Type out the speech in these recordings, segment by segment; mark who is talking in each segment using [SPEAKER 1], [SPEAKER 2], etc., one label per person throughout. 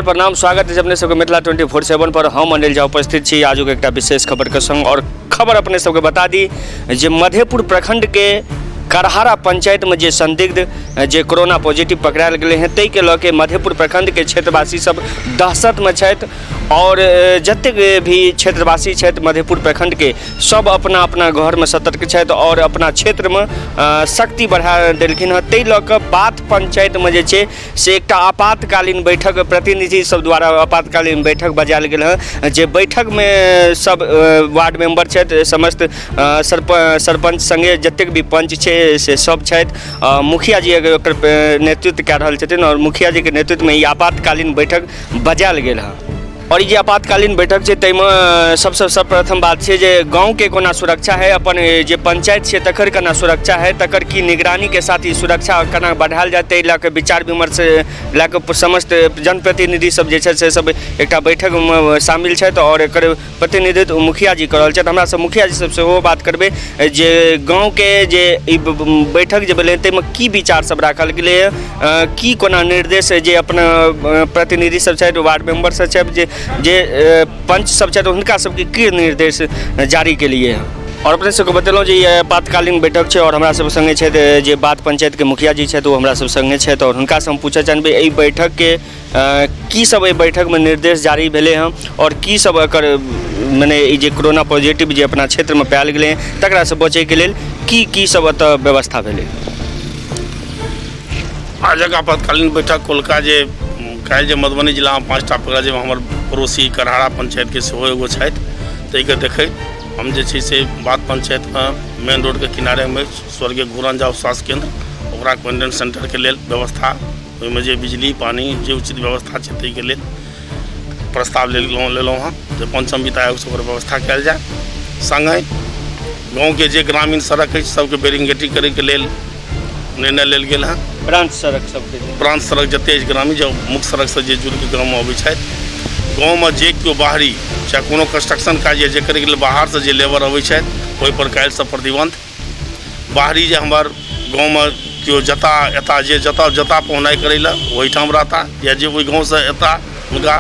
[SPEAKER 1] प्रणाम, स्वागत अछि अपने सबके मिथिला 24/7 पर। हम अनिल झा उपस्थित छी आजुक एकटा विशेष खबरके संग। और खबर अपने सबके बता दी जे मधेपुर प्रखंडके करहारा पंचायतमे जे संदिग्ध जे कोरोना पॉजिटिव पकड़ायल गेलै हँ, ताहिके लऽ के मधेपुर प्रखंडके क्षेत्रवासी सब दहशतमे छथि। और जतेक भी क्षेत्रवासी छथि मधेपुर प्रखंडके, सब अपना अपना घरमे सतर्क छथि और अपना क्षेत्रमे शक्ति बढ़ा देलखिन हँ। ताहि लऽ कऽ बाथ पंचायतमे जे छै से एकटा आपातकालीन बैठक प्रतिनिधि सब द्वारा आपातकालीन बैठक बजायल गेल हँ, जे बैठकमे सब वार्ड मेम्बर छथि, समस्त सरपञ्च सङ्गे जतेक भी पंच छै से सब छथि। मुखिया जी ओकर नेतृत्व कए रहल छथिन आओर मुखिया जीके नेतृत्वमे ई आपातकालीन बैठक बजायल गेल हँ। आओर ई जे आपातकालीन बैठक छै, ताहिमे सबसँ सर्वप्रथम बात छै जे गाँवके कोना सुरक्षा है, अपन जे पंचायत छै तकर केना सुरक्षा है, तकर की निगरानीके साथ ई सुरक्षा केना बढ़ायल जाय, ताहि लऽ कऽ विचार विमर्श लए कऽ समस्त जनप्रतिनिधि सब जे छै से सब एकटा बैठकमे शामिल छथि आओर एकर प्रतिनिधित्व मुखिया जी कऽ रहल छथि। हमरा सब मुखिया जी सबसँ सेहो बात करबै जे गाँवके जे ई बैठक जे भेलै, ताहिमे की विचार सब राखल गेलै, की कोना निर्देश जे अपना प्रतिनिधि सब छथि, वार्ड मेम्बर सब छथि, जे जे पंच सब छथि, हुनका सबके की निर्देश जारी केलिए हँ। आओर अपने सबके बतेलहुँ जे ई आपातकालीन बैठक छै आओर हमरा सब सङ्गे छथि जे बात पंचायतके मुखिया जी छथि, ओ हमरा सब सङ्गे छथि आओर हुनकासँ हम पूछऽ चाहबै एहि बैठकके की सब एहि बैठकमे निर्देश जारी भेलै हँ आओर की सब एकर मने ई जे कोरोना पॉजिटिव जे अपना क्षेत्रमे पायल गेलै हँ, तकरासँ बचैके लेल की की सब एतऽ व्यवस्था भेलै।
[SPEAKER 2] आजक आपातकालीन बैठक कोलका जे काल्हि जे मधुबनी जिलामे 5टा पकड़ा, जाहिमे हमर पड़ोसी करहारा पंचायतके सेहो एगो छथि, ताहिके देखैत हम जे छै से बात पंचायतमे मेन रोडके किनारेमे स्वर्गीय घूरन झा स्वास्थ्य केन्द्र, ओकरा क्वारेंटाइन सेंटरके लेल व्यवस्था, ओहिमे जे बिजली पानी जे उचित व्यवस्था छै, ताहिके लेल प्रस्ताव लेलहुँ हँ जे पंचम वित्त आयोगसँ ओकर व्यवस्था कयल जाय। सङ्गहि गाँवके जे ग्रामीण सड़क अछि, सबके बैरिकेडिंग करैके लेल निर्णय लेल गेल हँ।
[SPEAKER 1] ब्रांच सड़क सबके?
[SPEAKER 2] ब्रांच सड़क जते अछि ग्रामीण, जे मुख्य सड़कसँ जे जुड़िके गाँवमे अबै छथि। गाँवमे जे केओ बाहरी चाहे कोनो कंस्ट्रक्शन काज जे करैके लेल बाहरसँ जे लेबर अबै छथि, ओहिपर काल्हिसँ प्रतिबन्ध। बाहरी जे हमर गाँवमे केओ जता एता, जे जतऽ जता पहुनाइ करै लए, ओहिठाम रहता या जे ओहि गाँवसँ एता, हुनका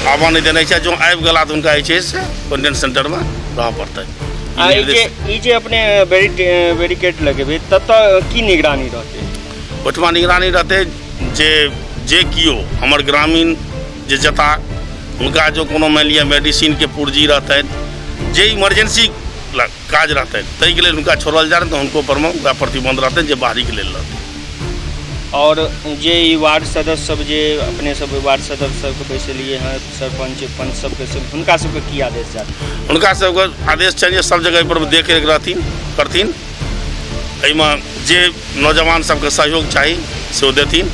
[SPEAKER 2] आबऽ नहि देनाइ छै। जँ आबि गेला तऽ हुनका जे छै से क्वारेंटाइन सेंटरमे रहऽ पड़तै।
[SPEAKER 1] आ ई जे अपने बैरिकेड लगेबै, ततऽ की निगरानी रहतै?
[SPEAKER 2] ओहिठमा निगरानी रहतै जे जे केओ हमर ग्रामीण जे जता, हुनका जो कोनो मानि लिअ मेडिसिनके पुर्जी रहतनि, जे इमरजेंसी काज रहतनि, ताहिके लेल हुनका छोड़ल जाय, तऽ हुनको परमे हुनका प्रतिबन्ध रहतनि जे बाहरीके लेल रहतै।
[SPEAKER 1] आओर जे ई वार्ड सदस्य सब, जे अपने सब वार्ड सदस्य सबके बैसेलिए हँ, सरपञ्च पंच सबके, सब हुनका सबके की आदेश जारी?
[SPEAKER 2] हुनका सबके आदेश छनि जे सब जगह पर देख रेख रहथिन करथिन। एहिमे जे नौजवान सबके सहयोग चाही से ओ देथिन।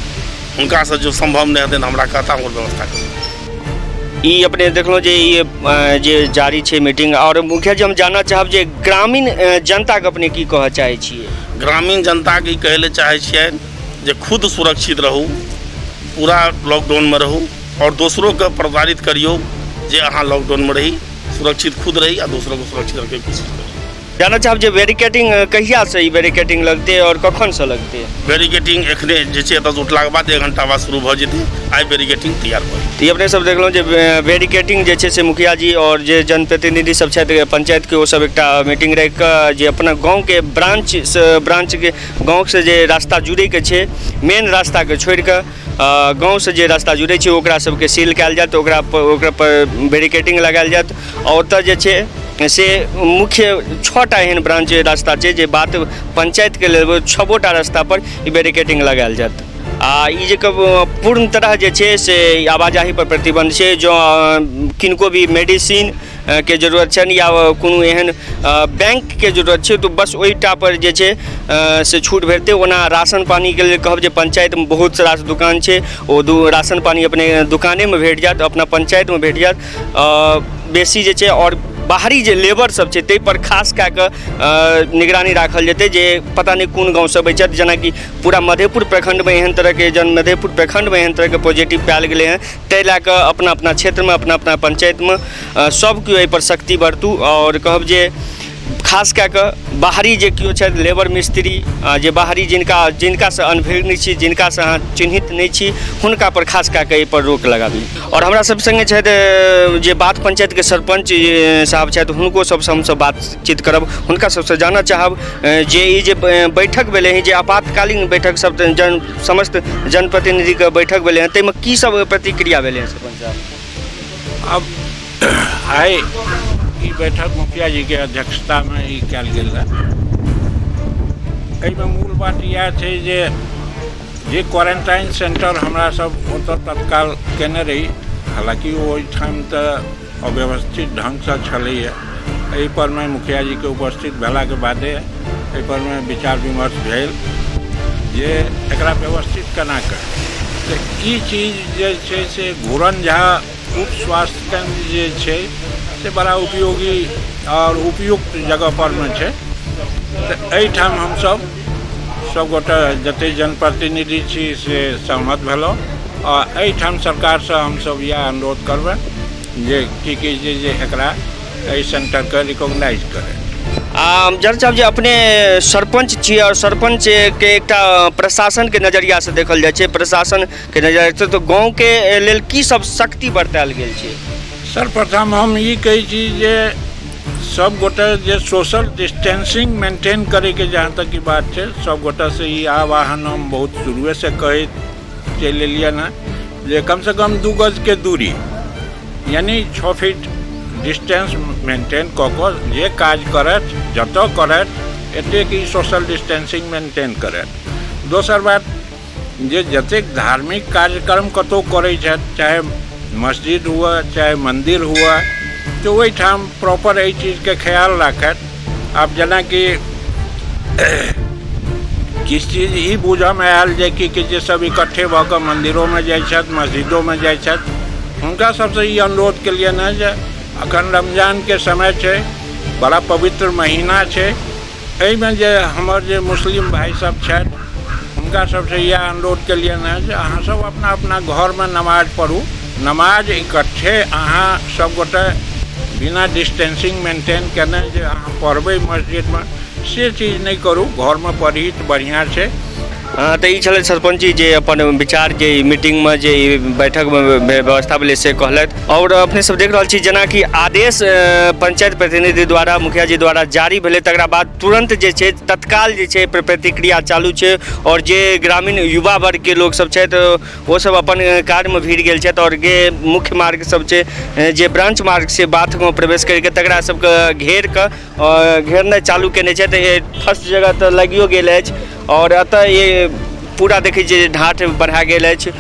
[SPEAKER 2] हुनकासँ जो सम्भव नहि हेतनि, हमरा कहता, हम व्यवस्था करब।
[SPEAKER 1] ई अपने देखलहुँ जे ई जे जारी छै मीटिंग। आओर मुखिया जी, हम जानऽ चाहब जे ग्रामीण जनताके अपने की कहऽ चाहै छियै?
[SPEAKER 2] ग्रामीण जनताके ई कहै लए चाहै छियनि जे खुद सुरक्षित रहू, पूरा लॉकडाउनमे रहू आओर दोसरोके प्रताड़ित करियौ जे अहाँ लॉकडाउनमे रही, सुरक्षित खुद रही आ दोसरोके सुरक्षित रखैके कोशिश करी।
[SPEAKER 1] जानऽ चाहब जे बैरिकेडिंग कहियासँ ई बैरिकेडिंग लगतै आओर कखनसँ लगतै?
[SPEAKER 2] बैरिकेडिंग एखने जे छै एतऽसँ उठलाके बाद 1 घंटा बाद शुरू भऽ जेतै। आइ बैरिकेडिंग तैयार भऽ जेतै।
[SPEAKER 1] तऽ ई अपने सब देखलहुँ जे बैरिकेडिंग जे छै से मुखिया जी आओर जे जनप्रतिनिधि सब छथि पंचायतके, ओ सब एकटा मीटिंग राखि कऽ जे अपना गाँवके ब्रांचसँ, ब्रांचके गाँवसँ जे रास्ता जुड़ैके छै, मेन रास्ताके छोड़ि कऽ गाँवसँ जे रास्ता जुड़ै छै, ओकरा सबके सील कयल जायत, ओकरा पर बैरिकेडिंग लगायल जायत। आओर ओतऽ जे छै से मुख्य 6टा एहन ब्रांच रास्ता छै जे बात पंचायतके लेल, छबोटा रास्ता पर ई बैरिकेडिंग लगायल जायत। आ ई जे पूर्ण तरह जे छै से आवाजाही पर प्रतिबंध छै। जँ किनको भी मेडिसिन के जरूरत छनि या कोनो एहन बैंकके जरूरत छै, तऽ बस ओहिटा पर जे छै से छूट भेटतै। ओना राशन पानीके लेल कहब जे पंचायतमे बहुत रास दुकान छै, ओ राशन पानी अपने दुकानेमे भेट जायत, अपना पंचायतमे भेट जायत बेसी जे छै। आओर बाहरी जे लेबर सब छै, ताहि पर खास कए कऽ निगरानी राखल जेतै जे पता नहि कोन गाँवसँ अबै छथि। जेनाकि पूरा मधेपुर प्रखण्डमे एहन तरहके, जहन मधेपुर प्रखण्डमे एहन तरहके पॉजिटिव पायल गेलै हँ, ताहि लए कऽ अपना अपना क्षेत्रमे, अपना अपना पंचायतमे सब केओ एहिपर सख्ती बरतू। आओर कहब जे खास कए कऽ बाहरी जे केओ छथि, लेबर मिस्त्री, जे बाहरी जिनकासँ अनभिज्ञ छी, जिनकासँ अहाँ चिन्हित नहि छी, हुनका पर खास कए कऽ एहिपर रोक लगाबी। आओर हमरा सब सङ्गे छथि जे बात पंचायतके सरपञ्च साहब छथि, हुनको सबसँ हमसब बातचीत करब, हुनका सबसँ जानऽ चाहब जे ई जे बैठक भेलै हँ, जे आपातकालीन बैठक सब जन समस्त जनप्रतिनिधिके बैठक भेलै हँ, ताहिमे की सब प्रतिक्रिया भेलै हँ सरपञ्च साहब?
[SPEAKER 3] अब आइ ई बैठक मुखिया जीके अध्यक्षतामे ई कयल गेल रहए। एहिमे मूल बात इएह छै जे जे क्वारेंटाइन सेंटर हमरा सब ओतऽ तत्काल केने रही, हालाँकि ओ ओहिठाम तऽ अव्यवस्थित ढङ्गसँ छलैए। एहिपर मे मुखिया जीके उपस्थित भेलाके बादे एहिपर मे विचार विमर्श भेल जे एकरा व्यवस्थित केना करी। तऽ ई चीज जे छै से घूरन झा उप स्वास्थ्य केन्द्र जे छै से बड़ा उपयोगी आओर उपयुक्त जगह परमे छै। तऽ एहिठाम हमसभ सभगोटे जतेक जनप्रतिनिधि छी से सहमत भेलहुँ आ एहिठाम सरकारसँ हमसभ इएह अनुरोध करबै जे की कहै छै जे एकरा एहि सेंटरके रिकॉग्नाइज करै।
[SPEAKER 1] जज साहब, जे अपने सरपञ्च छी आओर सरपञ्चके एकटा प्रशासनके नजरियासँ देखल जाइ छै, प्रशासनके नजरियासँ तऽ गाँवके लेल की सब शक्ति बरतायल गेल छै?
[SPEAKER 3] सर्वप्रथम हम ई कहै छी जे सब गोटे जे सोशल डिस्टेंसिंग मेंटेन करैके जहाँ तक की बात छै, सब गोटेसँ ई आह्वान हम बहुत शुरुएसँ कहैत चलि एलियनि हँ जे कमसँ कम 2 गजके दूरी यानी 6 फीट डिस्टेंस मेंटेन कऽ कऽ जे काज करथि, जतऽ करथि, एतेक ई सोशल डिस्टेंसिंग मेंटेन करथि। दोसर बात जे जतेक धार्मिक कार्यक्रम कतहु करै छथि, चाहे मस्जिद हुए चाहे मन्दिर हुए, तऽ ओहिठाम प्रॉपर एहि चीजके ख्याल राखथि। आब जेनाकि किछु चीज ई बुझऽमे आयल जे कि जे सब इकट्ठे भऽ कऽ मन्दिरोमे जाइ छथि, मस्जिदोमे जाइ छथि, हुनका सबसँ ई अनुरोध केलियनि हँ जे अखन रमजानके समय छै, बड़ा पवित्र महीना छै, एहिमे जे हमर जे मुस्लिम भाइ सब छथि हुनका सबसँ इएह अनुरोध केलियनि हँ जे अहाँ सब अपना अपना घरमे नमाज पढ़ू, नमाज इकट्ठे अहाँ सबगोटे बिना डिस्टेंसिंग मेंटेन केने जे अहाँ पढ़बै मस्जिदमे से चीज नहि करू, घरमे पढ़ी तऽ बढ़िआँ छै।
[SPEAKER 1] तऽ ई छलै सरपञ्च जी जे अपन विचार जे ई मीटिंगमे जे ई बैठकमे व्यवस्था भेलै से कहलथि। आओर अपने सब देख रहल छी जेनाकि आदेश पंचायत प्रतिनिधि द्वारा, मुखिया जी द्वारा जारी भेलै, तकरा बाद तुरन्त जे छै तत्काल जे छै प्रतिक्रिया चालू छै आओर जे ग्रामीण युवा वर्गके लोक सब छथि ओ सब अपन कार्यमे भिड़ गेल छथि आओर जे मुख्य मार्ग सब छै, जे ब्रांच मार्ग छै बाथमे प्रवेश करिके, तकरा सबके घेर कऽ घेरनाइ चालू केने छथि। फर्स्ट जगह तऽ लागियो गेल अछि आओर एतऽ ई पूरा देखै छियै जे ढाठ बढ़ा गेल अछि,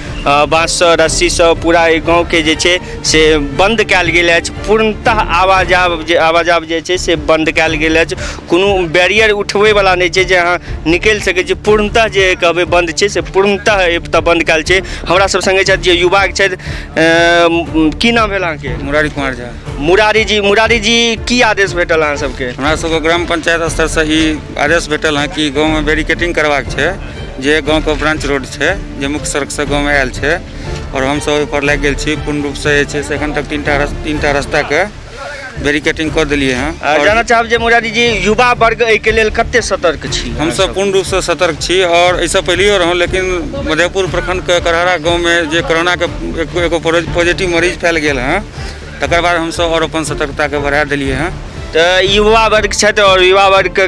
[SPEAKER 1] बाँससँ रस्सीसँ पूरा एहि गाँवके जे छै से बन्द कयल गेल अछि। पूर्णतः आवाजाव जे छै से बन्द कयल गेल अछि। कोनो बैरियर उठबैवला नहि छै जे अहाँ निकलि सकै छी। पूर्णतः जे कहबै बन्द छै से पूर्णतः एतऽ बन्द कयल छै। हमरा सब सङ्गे छथि जे युवा छथि। की नाम भेल अहाँके?
[SPEAKER 4] मुरारी कुमार झा।
[SPEAKER 1] मुरारी जी, मुरारी जी, की आदेश भेटल अहाँ सबके?
[SPEAKER 4] हमरा सबके ग्राम पंचायत स्तरसँ ई आदेश भेटल हँ कि गाँवमे बैरिकेडिंग करबाक छै, जे गाँवके ब्रांच रोड छै, जे मुख्य सड़कसँ गाँवमे आयल छै, आओर हमसब ओहिपर लागि गेल छी पूर्ण रूपसँ। जे छै से एखन तक तीनटा रास्ताके बैरिकेडिंग कऽ देलियै हँ।
[SPEAKER 1] जानऽ चाहब जे मुरारी जी, युवा वर्ग एहिके लेल कते सतर्क छी?
[SPEAKER 4] हमसब पूर्ण रूपसँ सतर्क छी आओर एहिसँ पहिलैयो रहौं, लेकिन मधेपुर प्रखण्डके करहरा गाँवमे जे कोरोनाके एगो पॉजिटिव मरीज पायल गेल हँ, तकर बाद हमसब आओर अपन सतर्कताके बढ़ा देलियै हँ।
[SPEAKER 1] तऽ युवा वर्ग छथि आओर युवा वर्गके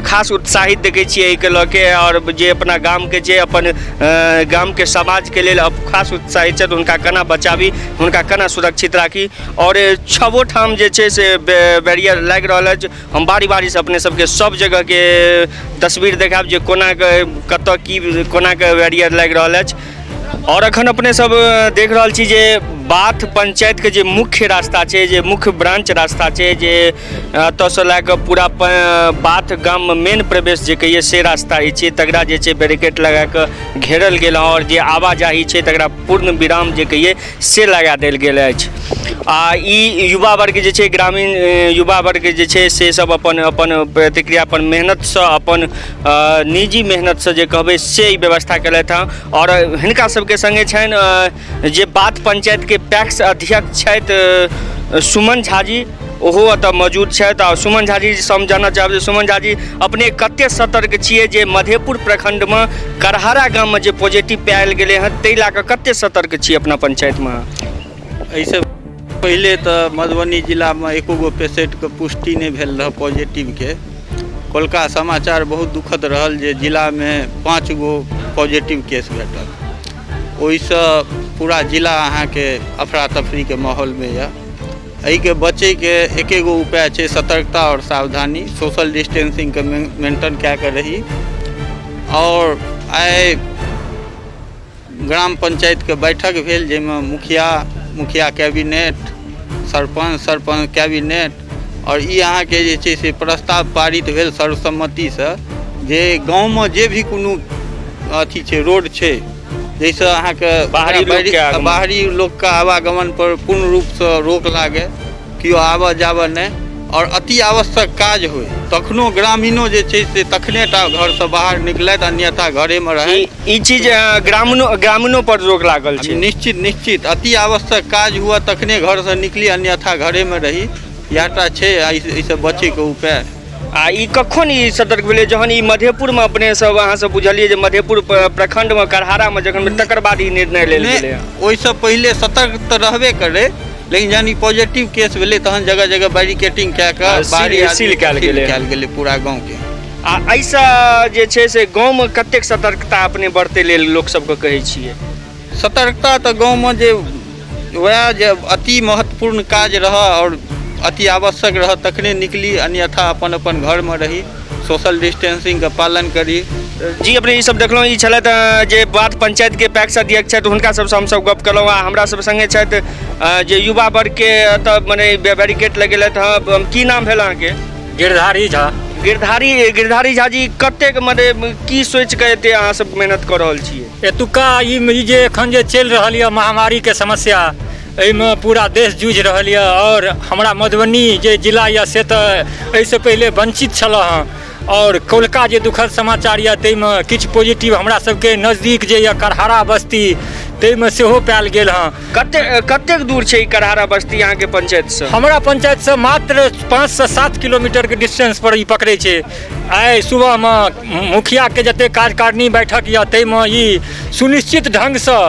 [SPEAKER 1] खास उत्साहित देखै छियै एहिके लऽ के आओर जे अपना गामके छै, अपन गामके समाजके लेल खास उत्साहित छथि, हुनका केना बचाबी, हुनका केना सुरक्षित राखी। आओर छबो ठाम जे छै से बैरियर लागि रहल अछि। हम बारी बारीसँ अपने सबके सब जगहके तस्वीर देखायब जे कोनाके कतऽ की कोनाके बैरियर लागि रहल अछि। आओर अखन अपने सब देख रहल छी जे बाथ पंचायतके जे मुख्य रास्ता छै, जे मुख्य ब्रांच रास्ता छै, जे एतऽसँ लए कऽ पूरा बाथ गाममे मेन प्रवेश जे कहियै से रास्ता ई छै, तकरा जे छै बैरिकेड लगा कऽ घेरल गेल हँ आओर जे आवाजाही छै तकरा पूर्ण विराम जे कहियै से लगा देल गेल अछि। आ ई युवा वर्ग जे छै, ग्रामीण युवा वर्ग जे छै से सब अपन अपन प्रतिक्रिया अपन मेहनतसँ, अपन निजी मेहनतसँ जे कहबै से ई व्यवस्था केलथि हँ। आओर हिनका सबके सङ्गे छनि जे बात पंचायतके पैक्स अध्यक्ष छथि सुमन झाजी, ओहो एतऽ मौजूद छथि। आ सुमन झा जी से हम जानऽ चाहब जे सुमन झा जी अपने कते सतर्क छियै जे मधेपुर प्रखंडमे करहारा गाममे जे पॉजिटिव पायल गेलै हँ ताहि लए कऽ कते सतर्क छी अपना पंचायतमे?
[SPEAKER 5] एहिसँ पहिले तऽ मधुबनी जिलामे एको गो पेशेंटके पुष्टि नहि भेल रहै पॉजिटिवके। कोलका समाचार बहुत दुखद रहल जे जिलामे 5 गो पॉजिटिव केस भेटल। ओहिसँ पूरा जिला अहाँके अफरा तफरीके माहौलमे यऽ। एहिके बचैके एके गो उपाय छै, सतर्कता आओर सावधानी, सोशल डिस्टेंसिंगके मेंटेन कए कऽ रही। आओर आइ ग्राम पंचायतके बैठक भेल जाहिमे मुखिया, मुखिया कैबिनेट, सरपञ्च, सरपञ्च कैबिनेट आओर ई अहाँके जे छै से प्रस्ताव पारित भेल सर्वसम्मतिसँ जे गाँवमे जे भी कोनो अथी छै, रोड छै जाहिसँ अहाँके
[SPEAKER 1] बाहरी लोकके आगमन,
[SPEAKER 5] बाहरी लोकके आवागमन पर पूर्ण रूपसँ रोक लागै, केओ आबऽ जाबऽ नहि, आओर अति आवश्यक काज होइ तखनो ग्रामीणो जे छै से तखने टा घरसँ बाहर निकलथि, अन्यथा घरेमे रहै।
[SPEAKER 1] ई चीज ग्रामीणो पर रोक लागल छै?
[SPEAKER 5] निश्चित निश्चित, अति आवश्यक काज हुए तखने घरसँ निकली, अन्यथा घरेमे रही, इएह टा छै एहिसँ बचैके उपाय।
[SPEAKER 1] आ ई कखन ई सतर्क भेलै? जहन ई मधेपुरमे अपने सब अहाँ सब बुझलियै जे मधेपुर प्रखंडमे करहारामे जखन, तकर बाद ई निर्णय लेल गेलै?
[SPEAKER 5] ओहिसँ पहिले सतर्क तऽ रहबे करै, लेकिन जहन ई पॉजिटिव केस भेलै तहन जगह जगह बैरिकेडिंग कए कऽ बाहरी
[SPEAKER 1] सील कयल गेलै,
[SPEAKER 5] कयल गेलै पूरा गाँवके।
[SPEAKER 1] आ एहिसँ जे छै से गाँवमे कतेक सतर्कता अपने बरतै लेल लोक सबके कहै छियै?
[SPEAKER 5] सतर्कता तऽ गाँवमे जे वएह जे अति महत्वपूर्ण काज रहऽ आओर अति आवश्यक रहऽ तखने निकली, अन्यथा अपन अपन घरमे रही, सोशल डिस्टेंसिंगके पालन करी।
[SPEAKER 1] जी अपने ई सब देखलहुँ, ई छलथि जे बात पंचायतके पैक्स अध्यक्ष छथि, हुनका सबसँ हमसब गप केलहुँ। आ हमरा सब सङ्गे छथि जे युवा वर्गके एतऽ मने बैरिकेड लगेलथि हँ। की नाम भेल अहाँके?
[SPEAKER 6] गिरधारी झा।
[SPEAKER 1] गिरधारी झा जी, कतेक मने की सोचि कऽ एते अहाँ सब मेहनत कऽ रहल छियै?
[SPEAKER 6] एतुका ई जे एखन जे चलि रहल यऽ महामारीके समस्या, एहिमे पूरा देश जूझि रहल यऽ आओर हमरा मधुबनी जे जिला यऽ से तऽ एहिसँ पहिले वञ्चित छलऽ हँ, आओर कौलका जे दुखद समाचार यऽ ताहिमे किछु पॉजिटिव हमरा सबके नजदीक जे यऽ करहारा बस्ती ताहिमे सेहो पायल गेल हँ।
[SPEAKER 1] कतेक दूर छै ई करहारा बस्ती अहाँके पंचायतसँ?
[SPEAKER 6] हमरा पंचायतसँ मात्र 5 से 7 किलोमीटरके डिस्टेंस पर ई पकड़ै छै। आइ सुबहमे मुखियाके जतेक कार्यकारिणी बैठक यऽ ताहिमे ई सुनिश्चित ढङ्गसँ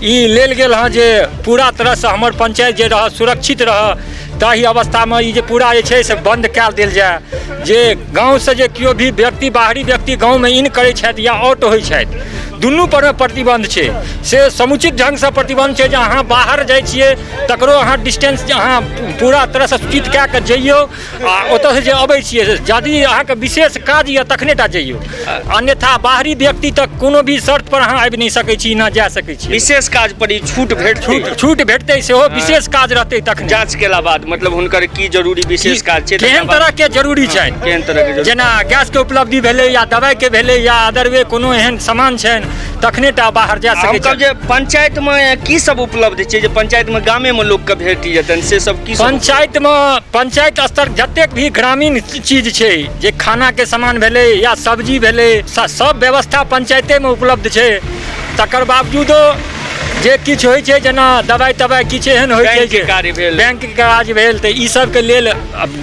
[SPEAKER 6] ई लेल गेल हँ जे पूरा तरहसँ हमर पंचायत जे रहऽ सुरक्षित रहऽ, ताहि अवस्थामे ई जे पूरा जे छै से बन्द कए देल जाय। जे गाँवसँ जे केओ भी व्यक्ति बाहरी व्यक्ति गाँवमे इन करै छथि या आउट होइ छथि, दुनू परमे प्रतिबन्ध छै, से समुचित ढङ्गसँ प्रतिबन्ध छै जे अहाँ बाहर जाइ छियै तकरो अहाँ डिस्टेंस अहाँ पूरा तरहसँ सूचित कए कऽ जइयौ, आ ओतऽसँ जे अबै छियै से यदि अहाँके विशेष काज यऽ तखने टा जइयौ, अन्यथा बाहरी व्यक्ति तक कोनो भी शर्त पर अहाँ आबि नहि सकै छी, ना जा सकै छी।
[SPEAKER 1] विशेष काज पर ई छूट भेटतै?
[SPEAKER 6] छूट भेटतै, सेहो विशेष काज रहतै तखने।
[SPEAKER 1] जाँच केला बाद मतलब हुनकर की जरूरी विशेष काज छै,
[SPEAKER 6] केहन तरहके जरूरी छनि,
[SPEAKER 1] केहन तरहके,
[SPEAKER 6] जेना गैसके उपलब्धि भेलै या दवाइके भेलै या अदरवे कोनो एहन सामान छनि तखने टा बाहर जा सकै।
[SPEAKER 1] हम कहब जे पंचायतमे की सब उपलब्ध छै, जे पंचायतमे गामेमे लोकके भेट जेतनि से सब की?
[SPEAKER 6] पंचायतमे पंचायत स्तर जतेक भी ग्रामीण चीज छै, जे खानाके सामान भेलै या सब्जी भेलै, सब व्यवस्था पंचायतेमे उपलब्ध छै। तकर बावजूदो जे किछु होइ छै, जेना दवाइ तवाइ किछु एहन होइ छै,
[SPEAKER 1] जे कार्य भेल,
[SPEAKER 6] बैंकके काज भेल, तऽ ई सबके लेल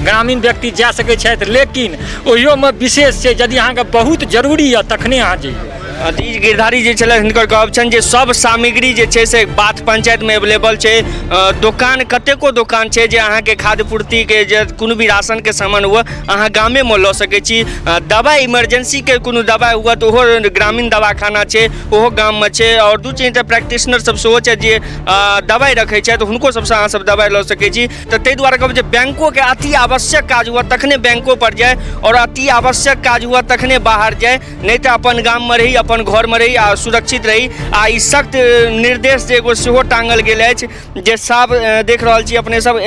[SPEAKER 6] ग्रामीण व्यक्ति जा सकै छथि, लेकिन ओहियोमे विशेष छै, यदि अहाँके बहुत जरूरी यऽ तखने अहाँ जइयौ।
[SPEAKER 1] ई गिरधारी जे छलै हिनकर कहब छनि जे सब सामग्री जे छै से बाथ पंचायतमे अवेलेबल छै। दोकान कतेको दोकान छै जे अहाँके खाद्य पूर्तिके जे कोनो भी राशनके सामान हुए अहाँ गामेमे लऽ सकै छी। दवाइ इमरजेंसीके कोनो दवाइ हुए तऽ ओहो ग्रामीण दवाखाना छै, ओहो गाममे छै। आओर 2-3 टा प्रैक्टिशनर सब सेहो छथि जे दवाइ रखै छथि, हुनको सबसँ अहाँ सब दवाइ लऽ सकै छी। तऽ ताहि दुआरे कहब जे बैंकोके अति आवश्यक काज हुए तखने बैंको पर जाय, आओर अति आवश्यक काज हुए तखने बाहर जाय, नहि तऽ अपन गाममे रही, अपन घरमे रही आ सुरक्षित रही। आ ई सख्त निर्देश जे एगो सेहो टाँगल गेल अछि जे साफ देख रहल छी अपने सब,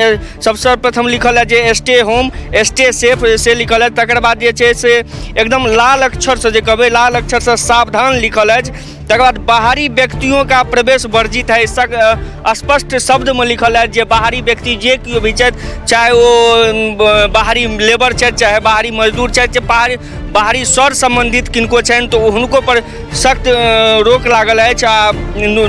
[SPEAKER 1] सबसँ प्रथम लिखल है जे स्टे होम स्टे सेफ से लिखल है। तकर बाद जे छै से एकदम लाल अक्षरसँ, जे कहबै लाल अक्षरसँ सावधान लिखल अछि। तकर बाद बाहरी व्यक्तियों का प्रवेश वर्जित है, स्पष्ट शब्दमे लिखल है जे बाहरी व्यक्ति जे केओ भी छथि, चाहे ओ बाहरी लेबर छथि, चाहे बाहरी मजदूर छथि, चाहे बाहरी बाहरी सर सम्बन्धित किनको छनि, तऽ हुनको पर सख्त रोक लागल अछि। आ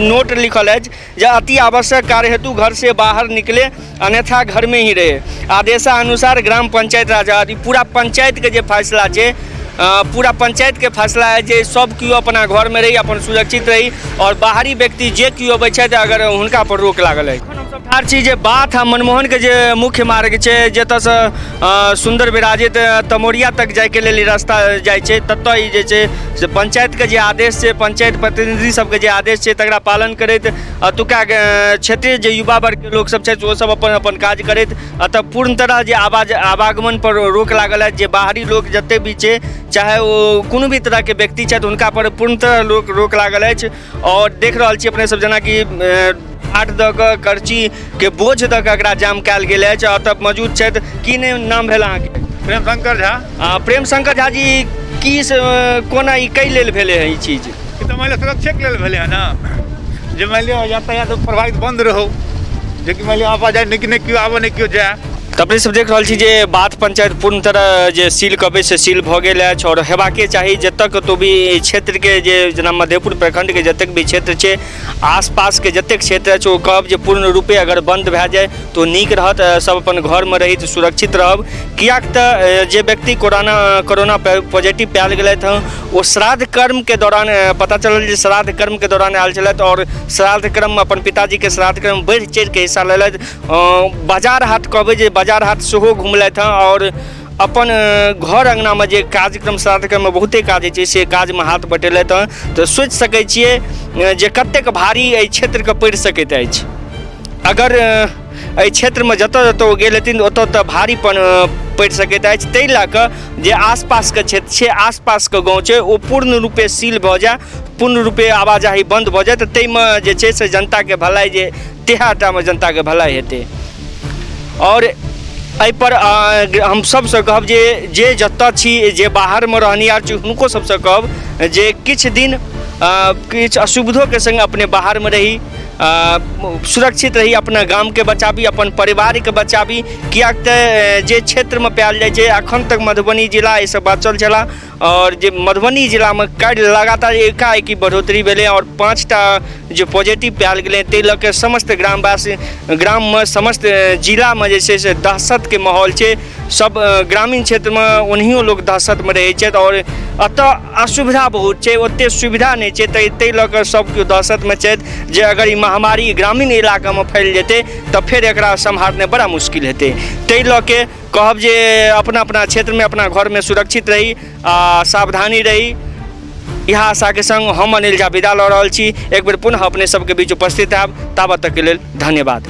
[SPEAKER 1] नोट लिखल अछि जे अति आवश्यक कार्य हेतु घर से बाहर निकले, अन्यथा घर में ही रहे। आदेशानुसार ग्राम पंचायत राज, ई पूरा पंचायतके जे फैसला छै, पूरा पंचायतके फैसला है जे सब केओ अपना घरमे रही, अपन सुरक्षित रही आओर बाहरी व्यक्ति जे केओ अबै छथि अगर हुनका पर रोक लागल अछि। एखन हमसब ठाढ़ छी जे बाथ आ मनमोहनके जे मुख्य मार्ग छै, जतऽसँ सुन्दर विराजित तमोरिया तक जाइके लेल ई रास्ता जाइ छै, ततऽ ई जे छै से पंचायतके जे आदेश छै, पंचायत प्रतिनिधि सबके जे आदेश छै, तकरा पालन करैत एतुका क्षेत्रीय जे युवा वर्गके लोकसब छथि, ओसब अपन अपन काज करैत एतऽ पूर्ण तरह जे आवाज आवागमन पर रोक लागल अछि, जे बाहरी लोक जते भी छै, चाहे ओ कोनो भी तरहके व्यक्ति छथि, हुनका पर पूर्ण तरह रोक लागल अछि। आओर देख रहल छी अपने सब जेनाकि आठ दऽ कऽ करचीके बोझ दऽ कऽ एकरा जाम कयल गेल अछि। एतऽ मौजूद छथि, की नहि नाम भेल अहाँके?
[SPEAKER 7] प्रेम शंकर झा।
[SPEAKER 1] प्रेम शंकर झा जी, की से कोना ई कै लेल भेलै हँ ई चीज?
[SPEAKER 7] ई तऽ मानि लिअ सुरक्षेके लेल भेलै हँ ने, जे मानि लिअ यातायात प्रभावित बन्द रहौ, जेकि मानि लिअ आवाजाही नहि केओ आबऽ, नहि केओ जाय।
[SPEAKER 1] तऽ अपने सब देख रहल छी जे बाथ पंचायत पूर्ण तरह जे सील कहबै से सील भऽ गेल अछि आओर हेबाके चाही। जतऽ कतहु भी क्षेत्रके जे जेना मधेपुर प्रखण्डके जतेक भी क्षेत्र छै, आसपासके जतेक क्षेत्र अछि, ओ कहब जे पूर्ण रूपे अगर बन्द भए जाय तऽ ओ नीक रहत। सब अपन घरमे रही तऽ सुरक्षित रहब, किएक तऽ जे व्यक्ति कोरोना पॉजिटिव पायल गेलथि हँ, ओ श्राद्ध कर्मके दौरान पता चलल जे श्राद्ध कर्मके दौरान आयल छलथि आओर श्राद्ध कर्ममे अपन पिताजीके श्राद्ध कर्म बढ़ि चढ़िके हिस्सा लेलथि। बाजार हाट कहबै जे बाजार हाट सेहो घुमलथि हँ आओर अपन घर अङ्गनामे जे कार्यक्रम श्राद्ध कर्ममे बहुते काज होइ छै, से काजमे हाथ बटेलथि हँ। तऽ सोचि सकै छियै जे कतेक भारी एहि क्षेत्रके पड़ि सकैत अछि। अगर एहि क्षेत्रमे जतऽ जतऽ ओ गेल हेथिन, ओतऽ ओतऽ भारीपन पड़ि सकैत अछि। ताहि लए कऽ जे आसपासके क्षेत्र छै, आसपासके गाँव छै, ओ पूर्ण रूपे सील भऽ जाय, पूर्ण रूपे आवाजाही बन्द भऽ जाय, तऽ ताहिमे जे छै से जनताके भलाइ जे तेहाटामे जनताके भलाइ हेतै। आओर एहिपर हम सभसँ कहब जे जे जतऽ छी, जे बाहरमे रहनिहार छी, हुनको सभसँ कहब जे किछु दिन किछु असुविधोके सङ्ग अपने बाहरमे रही, सुरक्षित रही, अपना गामके बचाबी, अपन परिवारके बचाबी, किएक तऽ जे क्षेत्रमे पायल जाइ छै, एखन तक मधुबनी जिला एहिसँ बाँचल छलाह आओर जे मधुबनी जिलामे काल्हि लगातार एकाएकी बढ़ोतरी भेलै आओर 5टा जे पॉजिटिव पायल गेलै, ताहि लऽ कऽ समस्त ग्रामवासी ग्राममे समस्त जिलामे जे छै से दहशतके माहौल छै। सब ग्रामीण क्षेत्रमे ओनाहियो लोक दहशतमे रहै छथि आओर एतऽ असुविधा बहुत छै, ओतेक सुविधा नहि छै, ताहि लऽ कऽ सब केओ दहशतमे छथि जे अगर ई महामारी ग्रामीण इलाकामे फैल जेतै तऽ फेर एकरा सम्हारनाइ बड़ा मुश्किल हेतै। ताहि लऽ के कहब जे अपना अपना क्षेत्रमे अपना घरमे सुरक्षित रही आ सावधानी रही। इएह आशाके संग हम अनिल झा विदा लऽ रहल छी। एक बेर पुनः अपने सबके बीच उपस्थित आयब, ताबत तकके लेल धन्यवाद।